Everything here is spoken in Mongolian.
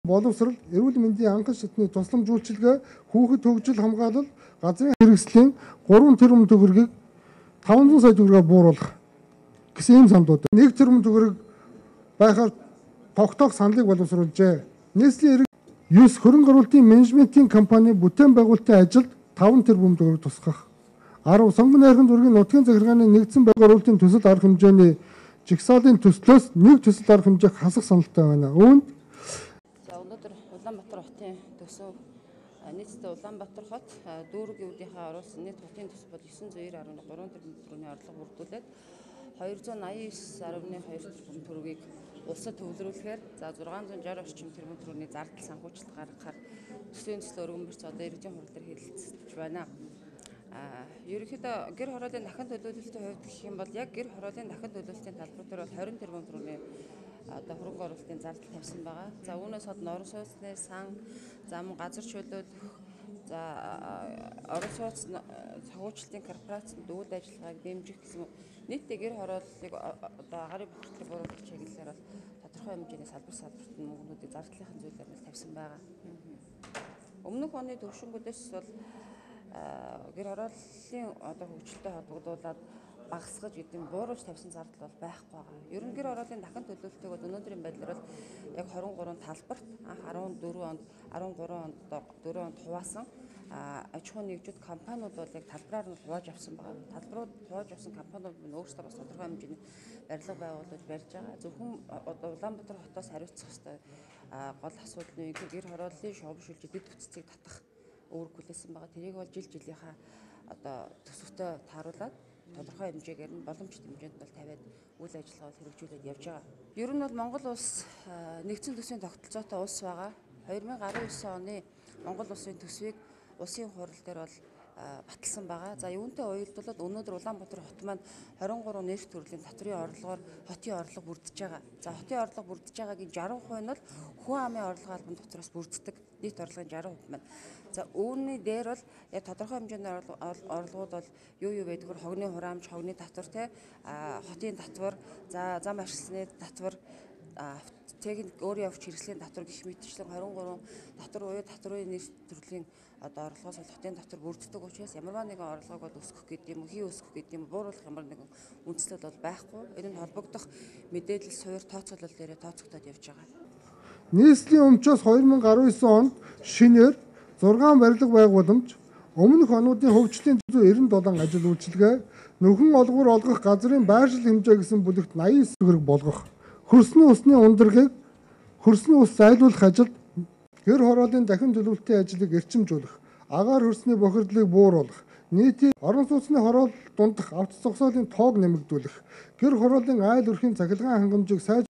Боловсрал, эрүүл мэндийн анхан шатны тусламж үйлчилгээ, хүүхэд хөгжил хамгаалал, газрын хэрэгслийн 3 тэрбум төгрөгийг 500 сая төгрөгөөр бууруулах гэсэн ийм саналууд. 1 тэрбум төгрөг байхаар тогтоох саналыг боловсруулжээ. Нийслэлийн эрэг 9 хөрөнгө оруулалтын менежментийн компани бүтээн байгуулалтын ажилд 5 тэрбум төгрөг тусгах. 10 сонгон найрхан зургийн нутгийн захиргааны нэгдсэн байгуулалтын төсөл арга хэмжээний жагсаалын төслөөс нэг төсөл арга хэмжээг хасах саналтай байна. Үүнд за өнөөдөр Улаанбаатар хотын төсөв нийтдээ Улаанбаатар хот дүүрэг үүдийнхээ оруулсан нийт хотын төсөв бол 990.3 тэрбум төгрөгийн орлого бүрдүүлээд 289.2 тэрбум төгрөгийг улсад төвлөрүүлэхээр за 660 орчим тэрбум төгрөгийн зардал санхүүжилт гаргахаар төсвийн төсөл өргөн барьц одоо иргэдийн хурал дээр хэлэлцэж байна. Ерөнхийдөө гэр хорооллын дахин төлөөлөлтийн хувьд гэх юм бол яг гэр хорооллын дахин төлөөлөлтийн талбар дээр бол 20 тэрбум төгрөгийн одоо хөрөнгө оруулалтын зардал тавьсан байгаа. За үүнээс гадна орон сууцны сан, за мөн газар чөлөөлөх, за орон сууц санхүүжилтийн корпорацид үйл ажиллагааг дэмжих гэсэн нийтдээ гэр хорооллыг одоо агарын бохирдлыг бууруулах чиглэлээр бол тодорхой хэмжээний салбар салбарт нь мөнгөнүүдийг зардлынхын зүйлээр нь тавьсан байгаа. Өмнөх оны төвшингүүдээс бол гэр хорооллын одоо хөгжилтэй холбогдуулаад багасгаж гэдэг нь бууруулж тавьсан зардал бол байхгүй байгаа. Ер нь гэр хорооллын дахин төлөөлөлтийг бол өнөөдрийн байдлаар бол яг 23 талбарт анх 14 онд 13 онд 4 онд хуваасан аж ахуйн нэгжүүд компаниуд бол яг талбараар нь хувааж авсан байгаа. Талбарууд хувааж авсан компаниуд нь өөрсдөө бас тодорхой хэмжээний барилга байгуулаж барьж байгаа. Зөвхөн одоо Улаанбаатар хотоос хариуцах ёстой гол асуудал нь гэр хорооллын шугам шүлж дэд бүтцийг татах үүрэг хүлээсэн байгаа. Тэрийг бол жил жилийнхаа одоо төсөвтөө тааруулаад тодорхой хэмжээгээр нь боломжтой хэмжээнд бол тавиад үйл ажиллагаа бол хэрэгжүүлээд явж байгаа. Ер нь бол Монгол улс нэгдсэн төсвийн тогтолцоотой улс байгаа. 2019 оны Монгол улсын төсвийг улсын хурал дээр бол баталсан байгаа. За юунтай уялдуулаад өнөөдөр Улаанбаатар хот маань 23 нэр төрлийн татврын орлогоор хотын орлого бүрдэж байгаа. За хотын орлого бүрдэж байгаагийн 60% нь бол хүн амын орлогын албан дотроос бүрддэг. Нийт орлогын 60% маань. За үүний дээр бол яг тодорхой хэмжээний орлогууд бол юу юу байдаг вэ? Хогны хураамж, хогны татвар те, хотын татвар, за зам ашигласны татвар, техник өөрийн явж хэрэгслийн татвар гэх мэтчлэн 23 татвар буюу татврын нэр төрлийн одоо орлогоос бол хотын татвар бүрддэг учраас ямарваа нэгэн орлогыг бол өсгөх гэдэг юм уу, хий өсгөх гэдэг юм уу, бууруулах ямар нэгэн үндслэл бол байхгүй. Энэ нь холбогдох мэдээлэл суур тооцоолол дээрээ тооцогдоод явж байгаа. Нийслэлийн өмчөөс 2019 онд шинээр 6 барилга байгууламж, өмнөх онуудын хөгжлийн 197 ажил үйлчилгээ, нөхөн олгоор олгох газрын байршил хэмжээ гэсэн бүлэгт 89 төгрөг болгох, хөрсний усны ундрахыг хөрсний ус зайлуулах ажилд гэр хорооллын дахин төлөвлөлтийн ажлыг эрчимжүүлэх, агаар хөрсний бохирдлыг бууруулах, нийтийн орон сууцны хороол дундах авто зогсоолын тоог нэмэгдүүлэх, гэр хорооллын айл өрхийн цахилгаан хангамжийг сайжруулах.